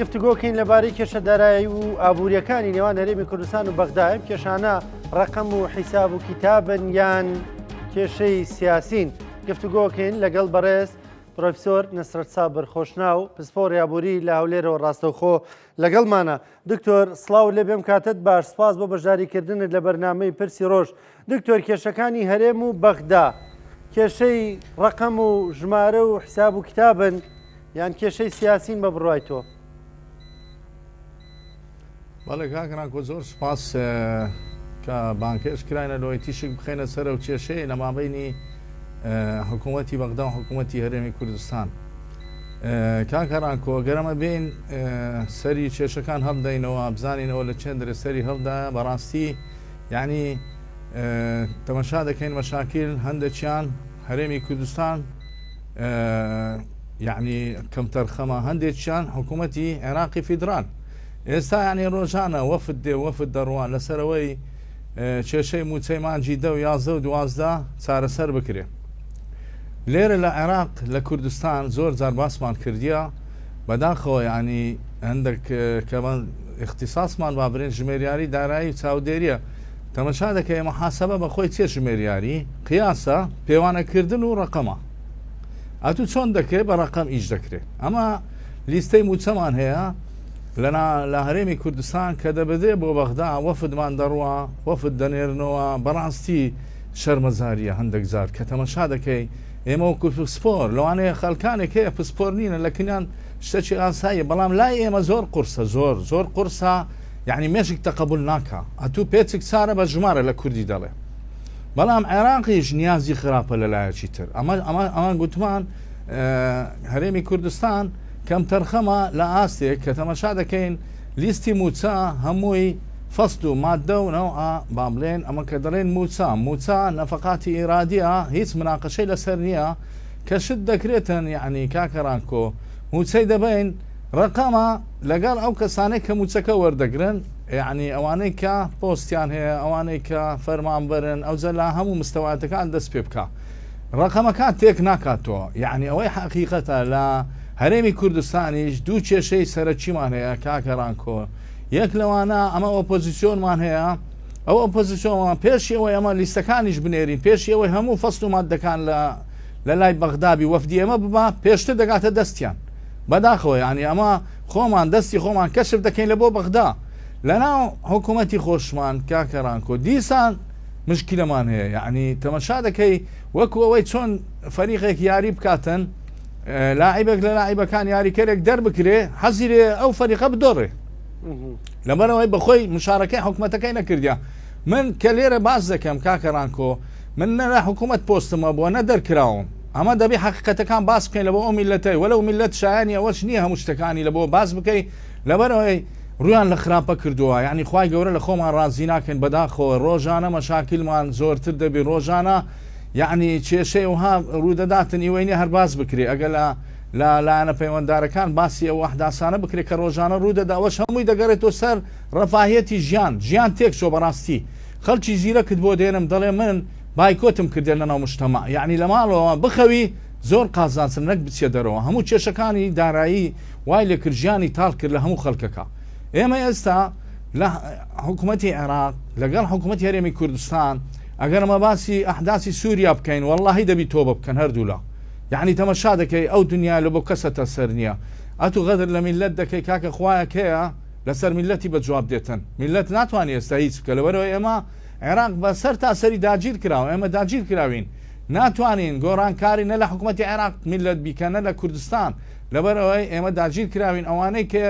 گفتوگۆکەین لەبارەی کێشە دارایی و ئابوووریەکانی نێوان هەرێمی کوردستان و بەغدا ئەم کێشانە ڕقم و حیساب و کتابن یان کێشەی سیاسین گفتوگۆکەین لەگەڵ بەڕێز پرۆفیسۆر نەسرەت سابر خۆشناو پسپۆڕی ئابووری لە هەولێرەوە ڕاستەوخۆ لەگەڵمانە. دکتۆر سڵاو لێ بێم کاتت باش سپاس بۆ بەشداریکردنت لە بەرنامەی پرسی ڕۆژ. دکتۆر کێشەکانی هەرێم و بەغدا کێشەی ڕەقەم و ژمارە و حساب و کتابن یان کێشەی سیاسین بە بڕوای تۆ؟ بەڵێ کاک ڕانکۆ زۆر سوپاس کە بانگهێشت کراینە لۆی تیشک بخەینە سەر ئەو کێشەیە لە مابەینی حکوومەتی بەغدا و حکوومەتی هەرێمی کوردستان. کاکە ڕانکۆ گەرەمە بین سەری کێشەکان هەڵدەینەوە بزانینەوە لە چێندرێ سەری هەڵدا بەڕاستی یعنی تەمەشا دەکەین مەشاکیل هەندێکیان هەرێمی کوردستان یعنی کەمتەرخەمە هەندێکیان حکوومەتی عێراقی فیدرال ئێستا یانی ڕۆژانە وەفد دێ وەفد دەڕوا لەسەرەوەی کێشەی موچەی مانگی دە و 11 و 12 چارەسەر بکرێ لێرە لە عێراق لە کوردستان زۆر جار باسمان کردیە بەداخەوە ینی هەندێک کە اختصاصمان با برێن ژمێریاری دارایی و چاودێریە تەمەشا دەکەی محاسبە بەخۆی چێ ژمێریاری قیاسە پێوانەکردن و ڕقەمە ئەتوو چۆن دەکرێت بە ڕقم ئیش دەکرێت ئەمە لیستەی موچەمان هەیە لەنا لە هەرێمی کوردستان کە دەبدرێ بۆ بەغدا وەفدمان دەڕوا وەفد دەنێرنەوە بەڕاستی شەرمەزاریە هەندێک جار کە تەمەشا دەکەی ئێمە وەکو پسپۆر لەوانەیە خەلکانێک هەیە پسپۆر نینە لە کنیان شتێکی ئاساییە بەڵام لای ئێمە زۆر قورسە زۆر زۆر قورسە یعنی مێشک تەقەبول ناکا ئەتوو پێچک چارە بە ژمارە لە کوردی دەڵێ بەڵام عێراقیش نیازی خراپە لە لایەکی تر ئەمە ئەمە ئەمان گوتمان هەرێمی کوردستان کەمتەرخەمە لە ئاستێک کە تەمەشا دەکەین لیستی مووچە هەمووی فەسل و ماددە و نەوعە با بڵێن ئەمە کە دەڵێن مووچە مووچە نەفەقاتی ئیرادیە هیچ مناقەشەی لەسەر نییە کە شت دەکرێتن یعنی کاکە ڕانکۆ مووچەی دەبین ڕقەمە لەگەڵ ئەو کەسانەی کە مووچەکە وەردەگرن یعنی ئەوانەی کە پۆستیان هەیە ئەوانەی کە فەرمانبەرن ئەوجە لە هەموو مستەواتەکان دەست پێ بکە ڕەقەمەکان تێک ناکاتەوە یەعنی ئەوەی حەقیقەتە لە هەرێمی کوردستانیش دوو کێشەی سەرەکیمان هەیە کاکە ڕانکۆ یەک لەوانە ئەمە ئۆپۆزیسیۆنمان هەیە ئەو ئۆپۆزیسیۆنمان پێشی ئەوەی ئەمە لیستەکانیش بنێرین پێشی ئەوەی هەموو فەسل و مادەکان لە لە لای بەغدابی وەفدی ئێمە ببا پێشتر دەگاتە دەستیان بەداخەوە یعنی ئەمە خۆمان دەستی خۆمان کەشف دەکەین لە بۆ بەغدا لەناو حکوومەتی خۆشمان کاکە ڕانکۆ دیسان مشکیلەمان هەیە یەعنی تەمەشا دەکەی وەکو ئەوەی چۆن فەریقێک یاری بکاتن لاعیبێک لە لاعیبەکان یاریکەرێک دەربکرێ حەزی لێ ئەو فەریقە بدۆڕێ لەبەرەوەی بەخۆی مشارەکەی حکوومەتەکەی نەکردیا من کە لێرە باس دەکەم کاکە ڕانکۆ من نە لە حکوومەت پۆستمە بووە نە دەرکراوم ئەمە دەبی حقیقەتەکان باس بکەین لە بۆ ئەو میلەتەی وەلو میلەت شایانی ئەوەش نییە هەموو شتەکانی لە بۆ باس بکەی لەبەرەوەی ڕویان لە خراپە کردووە یانی خوای گەورە لە خۆمان ڕازی ناکەین بەداخەوە ڕۆژانە مەشاکیلمان زۆرتر دەبی ڕۆژانە یعنی کێشەی وها ڕوودەداتن ئیوەی نیە هەر باس بکرێ ئەگەر لە لە لایەنە پەیوەندارەکان باسی ئەو ئەحداسانە بکرێ کە ڕۆژانە ڕوودەدا ئەوەش هەمووی دەگەڕێتەوە سەر ڕەفاهیەتی ژیان ژیان تێک چۆ بەڕاستی خەڵکی زیرەکت بۆ دێنم دەڵێ من بایکۆتم کردێ لەناو مجتەمع یعنی لە ماڵەوە بخەوی زۆر قازانجم نەک بچیە دەرەوە هەموو کێشەکانی دارایی وای لێکرد ژیانی تاڵ کرد لە هەموو خەڵکەکە ئێمە ئێستا لە حکوومەتی عێراق لەگەڵ حکوومەتی هەرێمی کوردستان ئەگەر ئەمە باسی ئەحداسی سووریا بکەین واللهی دەبی تۆبە بکەن هەردوولا یعنی تەمەشا دەکەی ئەو دنیا لە بۆ کەسەتە سەر نییە ئەتو غەدر لە میلەت دەکەی کاکە خوایەک هەیە لەسەر میلەتی بە جواب دێتن میلەت ناتوانێت ئێستا هیچ بکە لەبەرەوە ئێمە عێراق بە سەر تا سەری داگیر کراوە ئێمە داگیر کراوین ناتوانین گۆڕانکاری نە لە حکوومەتی عێراق میلەت بیکە نە لە کوردستان لەبەرئەوەی ئێمە داگیر کراوین ئەوانەی کە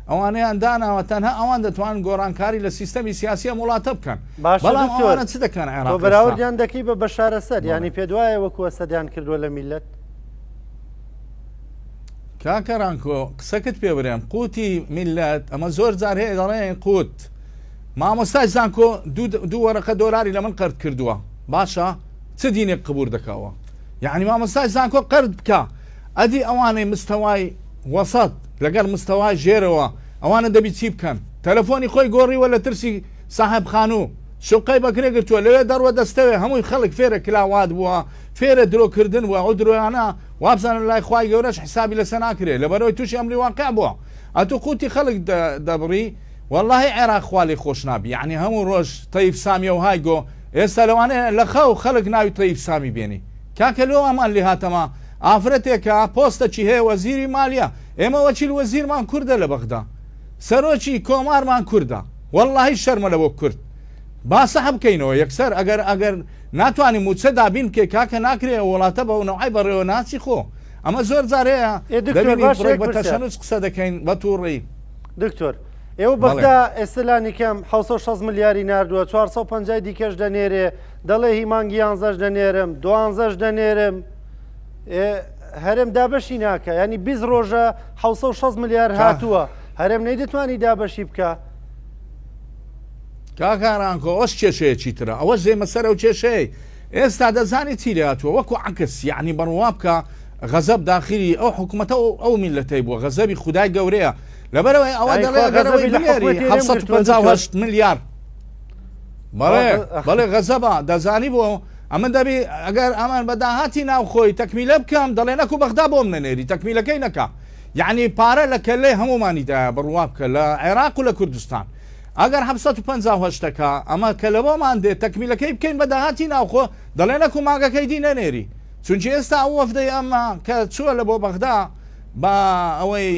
ئەوانەیان داناوە تەنها ئەوان دەتوانن گۆڕانکاری لە سیستەمی سیاسی ئەم وڵاتە بکەن باشە بەڵام دکتۆر ئەوانە چ دەکەن تۆ عێراق ئێستا بەراوردیان دەکەی بە بەشار ئەسەد بەڵێ یانی پێت وایە وەکو ئەسەدیان کردووە لە میللەت؟ کاکە ڕانکۆ قسەکت پێ برێم قوتی میللەت ئەمە زۆر جار هەیە دەڵێن قوت مامۆستای زانکۆ دوو وەرەقە دۆلاری لە من قەرد کردووە باشە چ دینێک قبور دەکەوە یعنی مامۆستای زانکۆ قەرد بکە ئەدی ئەوانەی مستەوای وەسەت لەگەڵ مستەوای ژێرەوە ئەوانە دەبی چی بکەن؟ تەلەفۆنی خۆی گۆڕیوە لە ترسی ساحێب خانوو شوقەی بەکرێ گرتووە لەوێ دەڕوە دەستەوێ هەمووی خەڵک فێرە کلاوات بووە فێرە درۆ کردن بووە ئەو درۆیانە وابزانن لای خوای گەورەش حسابی لەسەر ناکرێ لەبەرئەوەی تووشی ئەمری واقع بووە. ئەتوو قوتی خەڵک دەبڕی وەڵاهی عێراق خوا لێ خۆش نابی یعنی هەموو ڕۆژ تەیف سامیە و های گۆ ئێستا لەوانەیە لە خەو خەڵک ناوی تەیف سامی بێنی کاکە لۆ ئەمان لێ هاتەما ئافرەتێکە پۆستەکی هەیە وەزیری مالیە ئێمە وەکیل وەزیرمان کوردە لە بەغدا سەرۆکی کۆمارمان کوردە وەڵاهی شەرمە لە بۆ کورد با سەحب بکەینەوە یەکسەر ئەگەر ئەگەر ناتوانی موچە دابین بکەی کاکە ناکرێ وڵاتە بەو نەوعی بەڕێوە ناچی خۆ ئەمە زۆر جار هەیە ئێ دکتۆر دەبینی باش بڕێک یەک بە پرسیار. تەشەنوج قسە دەکەین بە تووڕەیی. دکتۆر ئێوە بەڵێ. بەغدا ئێستا لانی کەم 760 ملیاری ناردووە 450 دیکەش دەنێرێ دەڵێ هی مانگی یانزەش دەنێرم دوانزەش دەنێرم ئێ، هەرێم دابەشی ناکە ینی 20 ڕۆژە 760 ملیار کا- هاتووە هەرێم نەیدەتوانی دابەشی بکە. کاک ئارانکۆ ئەوەش کێشەیەکی ترە ئەوەش دێمە سەر ئەو کێشەیەی ئێستا دەزانی چی لێ هاتووە وەکو عەکس یعنی بڕوا بکە غەزەب داخلی ئەو حکومەتە و ئەو میللەتەی بووە غەزەبی خودای گەورەیە لەبەرئەوەی ئەوە ئای دەڵێ خوا ئەگەر ئەوەی غەزەبی لە بنێری حکومەتی هەرێم گرتووە دکتۆر. 758 ملیار بەڵێ بەڵێ غەزەبە دەزانی بۆ ئەمن دەبی ئەگەر ئەمان بە داهاتی ناوخۆی تەکمیلە بکەم دەڵێ نەکو بەغدا بۆم نەنێری تەکمیلەکەی نەکا یعنی پارە لە کەلەی هەمومانی دایە بڕوا بکە لە عێراق و لە کوردستان ئەگەر 758 ەکە ئەمە کە لەبۆمان دێت تەکمیلەکەی بکەین بە داهاتی ناوخۆ دەڵێ نەکو مانگەکەی دی نەنێری چونکی ئێستا ئەو وەفدەی ئەمە کە چووە لە بۆ بەغدا با ئەوەی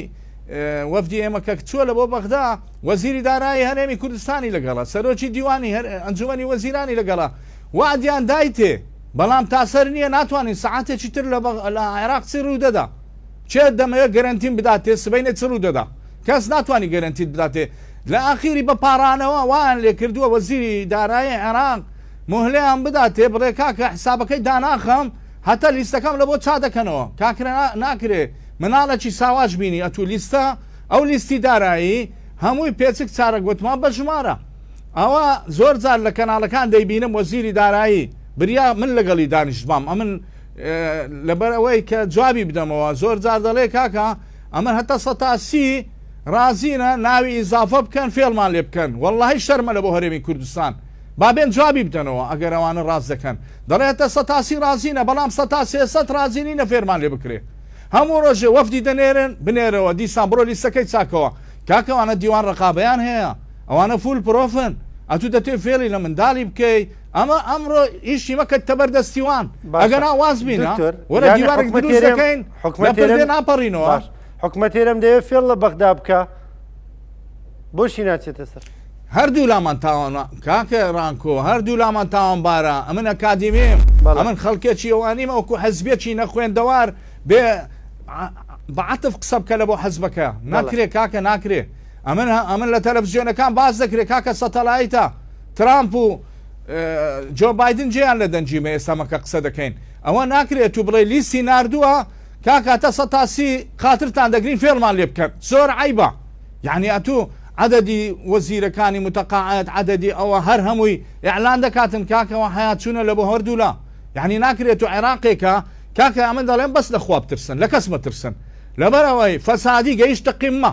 وەفدی ئێمە کە چووە لە بۆ بەغدا وەزیری دارایی هەرێمی کوردستانی لەگەڵە سەرۆکی دیوانی ئەنجومەنی وەزیرانی لەگەڵە وعدیان دایتێ بەڵام تاسەر نییە ناتوانین سەعاتێکی تر لە عێراق چی ڕوو دەدا کێ دەمەوێت گەرەنتیم بداتێ سبەینێ چ ڕوو دەدا کەس ناتوانانی گەرەنتیت بداتێ لە ئاخیری بە پاڕانەوە وایان لێ کردووە وەزیری دارایی عێراق موهلەیان بداتێ بڵێ کاکە حسابەکەی داناخەم هەتا لیستەکەم لەبۆ چا دەکەنەوە کاکرە ناکرێ مناڵێکی ساواش بینی ئەتوو لیستە ئەو لیستی دارایی هەمووی پێچک چارەک وتمان بە ژمارە ئەوە زۆر جار لە کەناڵەکان دەیبینم وەزیری دارایی بریا من لەگەڵی دانیشتبام ئەمن لەبەر ئەوەی کە جوابی بدەمەوە زۆر جار دەڵێ کاکە ئەمن هەتا 130 ڕازینە ناوی ئیزافە بکەن فێڵمان لێ بکەن واللهی شەرمە لە بۆ هەرێمی کوردستان با بێن جوابی بدەنەوە ئەگەر ئەوانە ڕاست دەکەن دەڵێ هەتا 130 ڕازینە بەڵام 300 ڕازی نینە فێرمان لێ بکرێ هەموو ڕۆژێ وەفدی دەنێرن بنێرەوە دیسان بڕۆ لیستەکەی چاکەوە کاکە ئەوانە دیوان ڕقابەیان هەیە ئەوانە foolproof ن ئەتوو دەتێ فێڵی لە منداڵی بکەی ئەمە ئەمڕۆ ئیشی مەکە تەبەر دەستیوان ئەگەنا واز بینە وەرە دیوارێک دروست دەکەین لە پردێ ناپەڕینەوە. حکومەت هەرێم دەیەوێت فێڵ لە بەغدا بکا بۆچی ناچێتە سەر؟ هەردوو لامان تاوان کاکە ڕانکۆ هەردوو لامان تاوانبارە ئەمن ئەکادیمیم ئەمن خەڵکێکی ئەوانیم ئەوکو حەزبێکی نەخوێندەوار بێ بەعتف قسە بکە لە بۆ حەزبەکە ناکرێ کاکە ناکرێ ئەمن ئەمن لە تەلەڤزیۆنەکان باس دەکرێ کاکە سەتەلایتە ترامپ و جۆ بایدن جێیان لە دەنگی مە ئێستا مەکە قسە دەکەین ئەوە ناکرێت تو بڵێ لیستی ناردووە کاکە تا 130 خاترتان دەگرین فێڵمان لێ بکەن زۆر عیبە یەعنی ئەتوو عەدەدی وەزیرەکانی متقاعد عەدەدی ئەوە هەر هەمووی ئیعلان دەکاتن کاکە وە حەیا چونە لە بۆ هەردوولا یەعنی ناکرێت و عێراقێکە کاکە ئەمن دەڵێم بەس لە خوا بترسن لە کەس مەترسن لەبەر ئەوەی فەسادی گەیشتە قیممە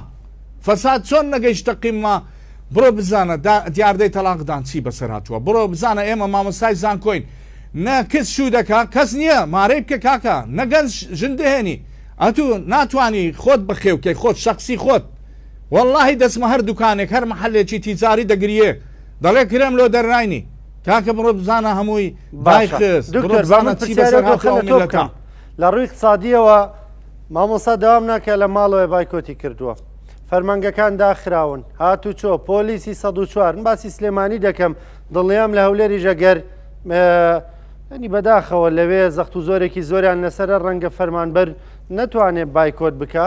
فەساد چۆن نەگەیشتە قیممە بڕۆ بزانە دیاردەی تەلاقدان چی بەسەر هاتووە بڕۆ بزانە ئێمە مامۆستای زانکۆین نە کچ شوو دەکا کەس نییە مارەی بکە کاکە نە گەنج ژن دەهێنی ئەتوو ناتوانی خۆت بەخێوکەی خۆت شەخسی خۆت وەڵاهی دەچمە هەر دوکانێک هەر محلێکی تیجاری دەگریێ دەڵێ کرێم لۆ دەرناینی کاکە بڕۆ بزانە هەمووی باشە دایخست بڕۆ دکتۆر با بزانە من چی بەسەر پرسیارێک هاتووە لە ئەو تۆ میللەتە بکەم لە ڕووی اقتصادیەوە مامۆستا دەوام ناکە لە ماڵەوە بایکۆتی کردووە فەرمانگەکان داخراون هاتوچۆ پۆلیسی 104 من باسی سلێمانی دەکەم دڵنیام لە هەولێریش ئەگەر ینی بەداخەوە لەوێ زەخت و زۆرێکی زۆریان لەسرە ڕەنگە فەرمانبەر نەتوانێت بایکۆت بکە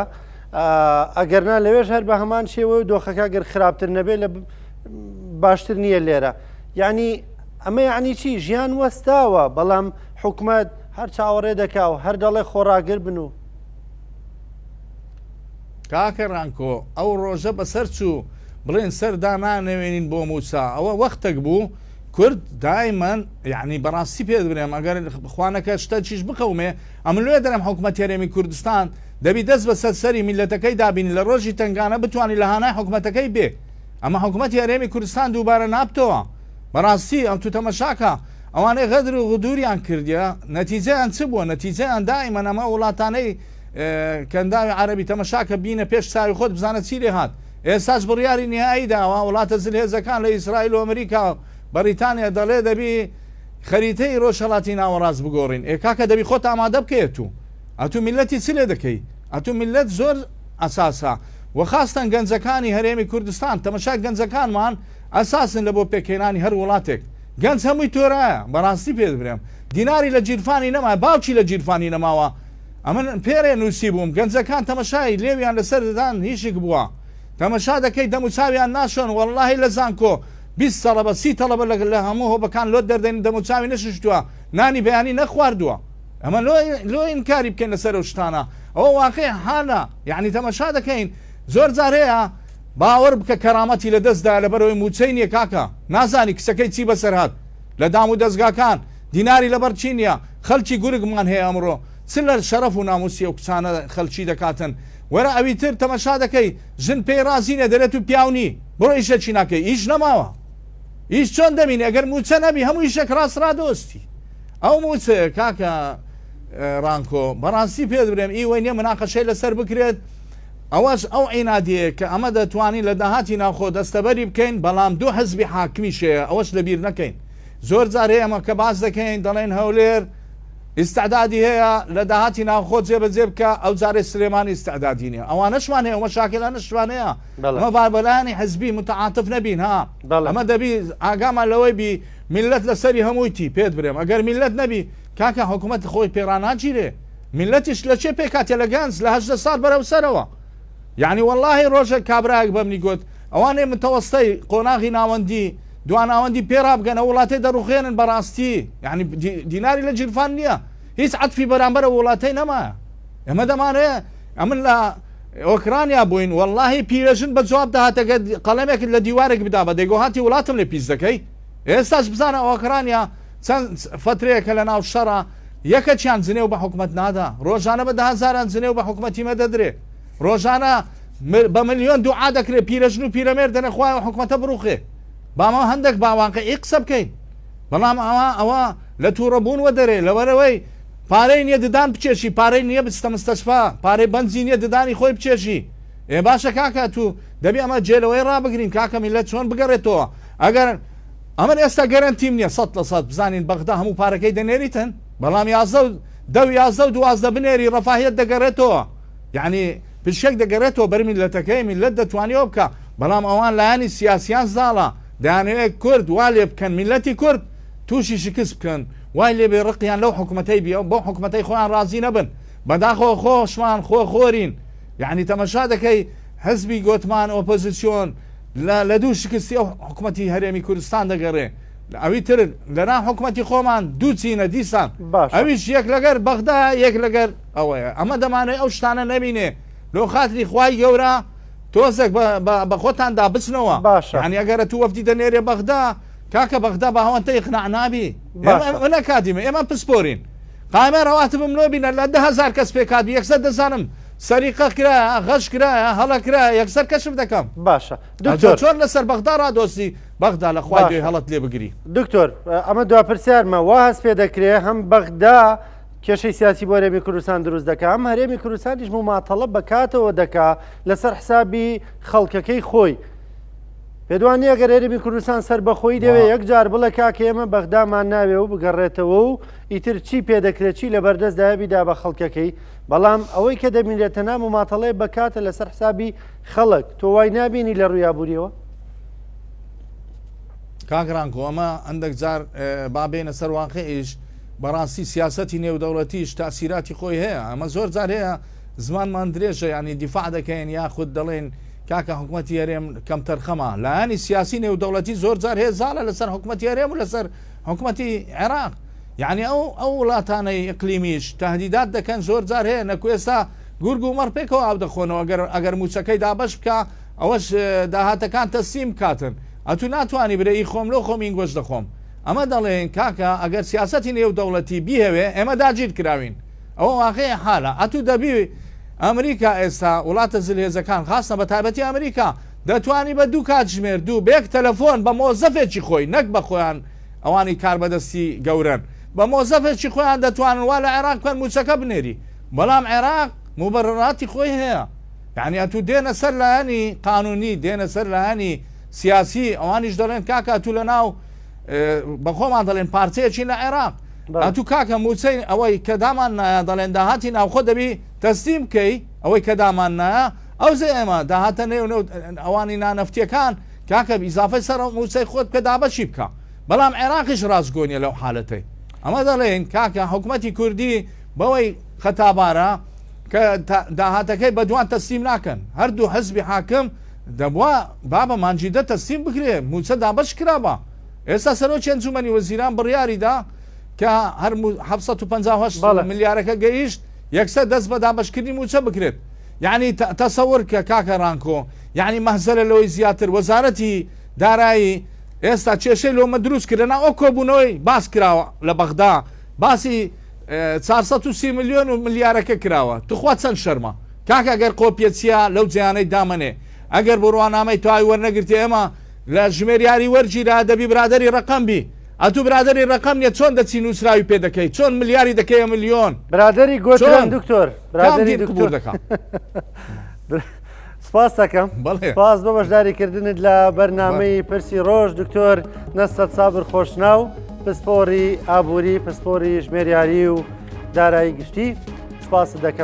ئەگەرنا لەوێش هەر بە هەمان شێوە و دۆخەکە گەر خراپتر نەبێت لە باشتر نییە لێرە یعنی ئەمە یعنی چی ژیان وەستاوە بەڵام حکومت هەر چاوەڕێ دەکا و هەر دەڵێ خۆڕاگر بن و کاکە ڕانکۆ ئەو ڕۆژە بەسەر چوو بڵێن سەر دانانەوێنین بۆ مووچە ئەوە وەختێک بوو کورد دایمەن یعنی بەڕاستی پێت برێم ئەگەر خوانەکە شتەکیش بقەومێ ئەمن لێ دەرم حکومەت هەرێمی کوردستان دەبی دەست بەسەر سەری میلەتەکەی دابین لە ڕۆژی تنگانە بتوانانی لە هانای حکومەتەکەی بێ ئەمە حکومەتی هەرێمی کوردستان دووبارە نابتەوە بەڕاستی ئەم تو تەمەشاکە ئەوانەی غەدر و غدوریان کردیە نەتیجەیان چ بووە نەتیجەیان دائیمەن ئەمە وڵاتانەی کەنداوی عەرەبی تەمەشاکە بینە پێش چاوی خۆت بزانە چی لێ هات ئێستاش بڕیاری نیهایی داوە وڵاتە زلهێزەکان لە ئیسرائیل و ئەمریکا و بەریتانیا دەڵێ دەبی خەریتەی ڕۆژهەڵاتی ناوەڕاست بگۆڕین ئێ کاکە دەبی خۆت ئامادە بکەیت تو ئەتو میلەتی چ لێ دەکەی ئەتو میلەت زۆر ئەساسە و خاستەن گەنجەکانی هەرێمی کوردستان تەمەشا گەنجەکانمان ئەساسن لە بۆ پێکهێنانی هەر وڵاتێک گەنج هەمووی تۆرایە بەڕاستی پێت برێم دیناری لە گیرفانی نەما باوکی لە گیرفانی نەماوە ئەمن پێرێ نووسیبووم گەنجەکان تەمەشای لێویان لەسەر ددان هیشک بووە تەمەشا دەکەی دەم و چاویان ناشۆن وەڵاهی لە زانکۆ 20 تەڵەبە 30 تەڵەبە لە هەموو هۆبەکان لۆت دەردەین دەم و چاوی نەششتووە نانی بەیانی نەخواردووە ئەمە لۆ لۆ ئینکاری بکەین لەسەر ئەو شتانە ئەوە واقع حالە یعنی تەمەشا دەکەین زۆر جار هەیە باوەڕ بکە کەرامەتی لە دەستدا لەبەرەوەی موچەی نییە کاکە نازانی کچەکەی چی بەسەر هات لە دام و دەزگاکان دیناری لەبەر چی نییە خەلکی گورگمان هەیە ئەمڕۆ چ لە شەرەف و ناموسی ئەو کچانە خەلکی دەکاتن وەرە ئەوی تر تەمەشا دەکەی ژن پێی ڕازی نیە دەرێ تو پیاو نی بڕۆ ئیشەکی ناکەی ئیش نەماوە ئیش چۆن دەمینی ئەگەر موچە نەبی هەموو ئیشێک ڕاست ڕادۆستی ئەو موچەیە کاکە ڕانکۆ بەڕاستی پێت برێم ئیوەی نیە مناقەشەی لەسەر بکرێت ئەوەش ئەو عینادیەیە کە ئەمە دەتوانین لە داهاتی ناوخۆ دەستەبەری بکەین بەڵام دوو حزبی حاکمیش هەیە ئەوەش لەبیر نەکەین زۆر جار هەیە ئەمە کە باس دەکەین دەڵێن هەولێر ئیستعدادی هەیە لە داهاتی ناوخۆ جێبەجێ بکە ئەو جارێ سلێمانی ئیستعدادی نیە ئەوانەشمان هەیە ئەو مەشاکلانەشمان هەیە ئەمە با بەلایەنی حزبی متعاطف نەبین ها ئەمە دەبی ئاگامان لەوەی بی میللەت لەسەری هەموویتی پێت برێم ئەگەر میللەت نەبی کاکە حکوومەت خۆی پێڕاناگیرێ میللەتیش لە چێ پێکاتێ لە گەنج لە 18 ساڵ بەرەو سەرەوە یعنی واللهی ڕۆژێک کابرایەک بەمنی گوت ئەوانەی متەوەستەی قۆناغی ناوەندی دواناوەندی پێ ڕابگەن ئەو وڵاتەی دەڕوخێنن بەڕاستی یعنی دیناری لە جیرفان نییە هیچ عەتفی بەرامبەر ئەو وڵاتەی نەمایە ئێمە دەمانەوێ ئەمن لە ئۆکرانیا بووین واللهی پیرەژن بە جواب دەهاتەگە قەڵەمێکت لە دیوارێک بدا بە دەیگۆ هاتی وڵاتم لێ پیس دەکەی ئێستاش بزانە ئۆکرانیا چەند فترەیەکە لە ناو شەڕە یەکەکیان جنێو بە حکومەت نادا ڕۆژانە بە دەهەزاران جنێو بە حکومەتی مە دەدرێ ڕۆژانە بە ملیۆن دوعا دەکرێت پیرەژن و پیرەمێر دەنە خوایە حکومەتە بڕوخێ بامە هەندێک با واقعی قسە بکەین بەڵام ئەوە ئەوە لە تووڕەبوون وە دەرێ لەوەرەوەی پارەی نییە ددان بچێشی پارەی نییە بچتە مستەشفا پارەی بەنزی نییە ددانی خۆی بچێشی ئێ باشە کاکە تو دەبی ئەمە جێلەوەی ڕابگرین کاکە میلەت چۆن بگەڕێتەوە ئەگەر ئەمن ئێستا گەرەنتیم نییە 100% بزانین بەغدا هەموو پارەکەی دەنێریتن بەڵام یازدە و دە و یازدە و دوازدە بنێری ڕەفاهیەت دەگەڕێتەوە یعنی پشکێک دەگەڕێتەوە بەر میللەتەکەی، میللەت دەتوانی ئەوە بکا، بەڵام ئەوان لایەنی سیاسیان زاڵە، دەیانەوێت کورد وا لێ بکەن میللەتی کورد تووشی شکست بکەن، وای لێ بێ ڕقیان لەو حکومەتەی بی، بەو حکومەتەی خۆیان ڕازی نەبن، بەداخەوە خۆشمان خۆ خۆرین، یعنی تەمەشا دەکەی حزبی گۆتمان ئۆپۆزیسیۆن لە لە دوو شکستی ئەو حکومەتی هەرێمی کوردستان دەگەڕێ، ئەوی تر لەناو حکومەتی خۆمان دوو چینە دیسان ئەویش یەک لەگەر بەغدا یەک لەگەر ئەوەیە ئەمە دەمانەوێت ئەو شتانە نەبینێ لۆ خاتری خوای گەورە تۆزێک بە خۆتاندا بچنەوە باشە یعنی ئەگەر تو وەفدی دەنێرێ بەغدا کاکە بەغدا بە هەوەنتە ئیقناع نابی ئێمە نەکادیمە ئێمە پسپۆرین قایمە ڕەواتبم لۆ بینە لە 10هزار کەس پێکات یەکسەر دەزانم سەریقە کرایە غەش کرایە هەڵە کرایە یەکسەر کەشف دەکەم باشە دکتۆر چۆن لەسەر بەغدا ڕادۆستی بەغدا لە خوای دوێ هەڵت لێ بگری دکتۆر ئەمە دوا پرسیارمە وا هەست پێ دەکرێ هەم بەغدا کێشەی سیاسی بۆ هەرێمی کوردستان دروست دەکا ئەم هەرێمی کوردستانیش مماتەڵە بە کاتەوە دەکا لەسەر حسابی خەڵکەکەی خۆی پێدوان نییە گەر هەرێمی کوردستان سەربەخۆی دەوێ یەک جار بڵێ کاکە ئێمە بەغدامان ناوێ و بگەڕێتەوە و ئیتر چی پێ دەکرێت چی لە بەردەستدایە بیدا بە خەڵکەکەی بەڵام ئەوەی کە دەبینرێت تەنها مماتەڵەیە بە کاتە لەسەر حسابی خەڵک تۆ وای نابینی لە ڕووی ئابووریەوە؟ کاک ڕانکۆ ئەمە هەندێک جار با بێنە سەر واقعیش بەڕاستی سیاسەتی نێودەوڵەتیش تاسیراتی خۆی هەیە ئەمە زۆر جار هەیە زمانمان درێژە ینی دیفاع دەکەین یاخود دەڵێن کاکە حکوومەتی هەرێم کەمتەرخەمە لایەنی سیاسی نێودەوڵەتی زۆر جار هەیە زاڵە لەسەر حکوومەتی هەرێم و لەسەر حکوومەتی عێراق یعنی ئەو ئەو وڵاتانەی ئیقلیمیش تهدیدات دەکەن زۆر جار هەیە نەکو ئێستا گورگ و مەڕ پێکەوە ئاو دەخۆنەوە ئەگەر ئەگەر موچەکەی دابەش بکە ئەوەش داهاتەکان تەسلیم بکاتن ئەتو ناتوانی برێ ئی خۆم لۆ خۆم ئینگۆش دەخۆم ئەمە دەڵێن کاکە ئەگەر سیاسەتی نێو دەوڵەتی بیهەوێ ئێمە داگیر کراوین ئەوە واقعی حالە ئەتو دەبی ئەمریکا ئێستا وڵاتە زلهێزەکان خاستە بە تایبەتی ئەمریکا دەتوانی بە دوو کاتژمێر دوو بێک تەلەفۆن بە مۆزەفێکی خۆی نەک بە خۆیان ئەوانی کاربەدەستی گەورەن بە مۆزەفێکی خۆیان دەتوانن وا لە عێراق بکەن موچەکە بنێری بەڵام عێراق. موبەرەراتی خۆی هەیە یعنی ئەتوو دێنە سەر لایەنی قانونی دێنە سەر لایەنی سیاسی ئەوانیش دەڵێن کاکە ئەتوو لە ناو بەخۆمان دەڵێن پارچەیەکی لە عێراق ئەتوو کاکە موچەی ئەوەی کە دامان نایە دەڵێن داهاتی ناوخۆ دەبی تەسلیم بکەی ئەوەی کە دامان نایە ئەو زێ ئێمە داهاتە نێو نێو ئەوانی نانەفتیەکان کاکە ئیزافەی سەر موچەی خۆت بکە دابەشی بکە بەڵام عێراقیش ڕاستگۆ نیە لەو حالەتەی ئەمە دەڵێن کاکە حکومەتی کوردی بەوەی خەتابارە کە داهاتەکەی بەدوان تەسلیم ناکەن هەردوو حزبی حاکم دەبوا بابە مانگی دە تەسلیم بکرێ موچە دابەش کرابا ئێستا سەرۆکی ئەنجومەنی وەزیران بڕیاری دا کە هەر 758 ملیارەکە گەیشت یەکسەر دەست بە دابەشکردنی موچە بکرێت یعنی تەسەور کە کاکە ڕانکۆ یعنی مەهزەلە لەوەی زیاتر وەزارەتی دارایی ئێستا کێشەی لۆمە دروست کرد لەناو ئەو کۆبوونەوەی باس کراوە لە بەغدا باسی 430 ملیۆن و ملیارەکە کراوە تخوا چەند شەرمە کاکە گەر قۆپیەچیە لەو جێیانەی دامەنێ ئەگەر بڕوانامەی تای وەرنەگرتی ئێمە لە ژمێریاری وەرگیرا دەبی برادەری ڕەقەم بی ئەتوو برادەری ڕەقەم نیە چۆن دەچی نووسراوی پێ دەکەی چۆن ملیاری دەکەیە ملیۆن برادەری گۆترم دکتۆر برادەری دکتۆر دەکا سپاس دەکەم سپاس بۆ بەشداریکردنت لە بەرنامەی پرسی ڕۆژ دکتۆر نەسەد سابر خۆشناو پسپۆری ئابووری پسپۆری ژمێریاری و دارایی گشتی سپاست دەکەم.